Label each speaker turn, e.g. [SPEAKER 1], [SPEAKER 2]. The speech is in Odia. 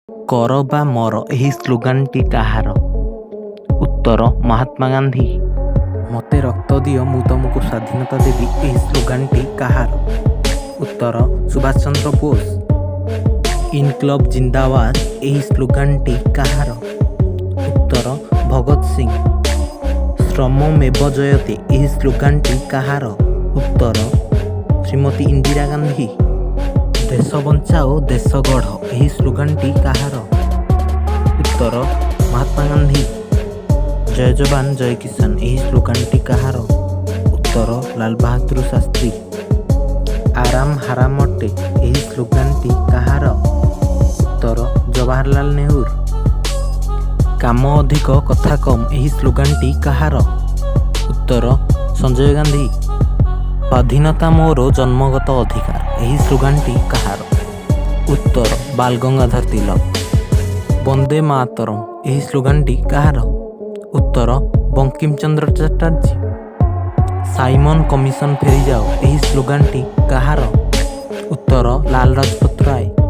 [SPEAKER 1] କର ବା ମର ଏହି ସ୍ଲୋଗାନଟି କାହାର? ଉତ୍ତର ମହାତ୍ମା ଗାନ୍ଧୀ। ମୋତେ ରକ୍ତ ଦିଅ, ମୁଁ ତମକୁ ସ୍ୱାଧୀନତା ଦେବି ଏହି ସ୍ଲୋଗାନଟି କାହାର? ଉତ୍ତର ସୁଭାଷ ଚନ୍ଦ୍ର ବୋଷ। ଇନକଲାବ ଜିନ୍ଦାବାଦ ଏହି ସ୍ଲୋଗାନଟି କାହାର? ଉତ୍ତର ଭଗତ ସିଂ। ଶ୍ରମମେବ ଜୟତେ ଏହି ସ୍ଲୋଗାନଟି କାହାର? ଉତ୍ତର ଶ୍ରୀମତୀ ଇନ୍ଦିରା ଗାନ୍ଧୀ। ଦେଶ ବଞ୍ଚାଅ, ଦେଶ ଗଢ଼ ଏହି ସ୍ଲୋଗାନଟି କାହାର? ଉତ୍ତର ମହାତ୍ମା ଗାନ୍ଧୀ। ଜୟ ଯବାନ, ଜୟ କିଷାନ ଏହି ସ୍ଲୋଗାନଟି କାହାର? ଉତ୍ତର ଲାଲ ବାହାଦୁର ଶାସ୍ତ୍ରୀ। ଆରାମ ହାରାମ ଅଟେ ଏହି ସ୍ଲୋଗାନଟି କାହାର? ଉତ୍ତର ଜବାହରଲାଲ ନେହେରୁ। କାମ ଅଧିକ, କଥା କମ୍ ଏହି ସ୍ଲୋଗାନଟି କାହାର? ଉତ୍ତର ସଞ୍ଜୟ ଗାନ୍ଧୀ। ସ୍ୱାଧୀନତା ମୋର ଜନ୍ମଗତ ଅଧିକାର ଏହି ସ୍ଲୋଗାନଟି କାହାର? ଉତ୍ତର ବାଲ ଗଙ୍ଗାଧର ତିଲକ। ବନ୍ଦେ ମାତରମ୍ ଏହି ସ୍ଲୋଗାନଟି କାହାର? ଉତ୍ତର ବଙ୍କିମ ଚନ୍ଦ୍ର ଚାଟାର୍ଜୀ। ସାଇମନ କମିଶନ ଫେରିଯାଅ ଏହି ସ୍ଲୋଗାନଟି କାହାର? ଉତ୍ତର ଲାଲ ଲଜପତ ରାୟ।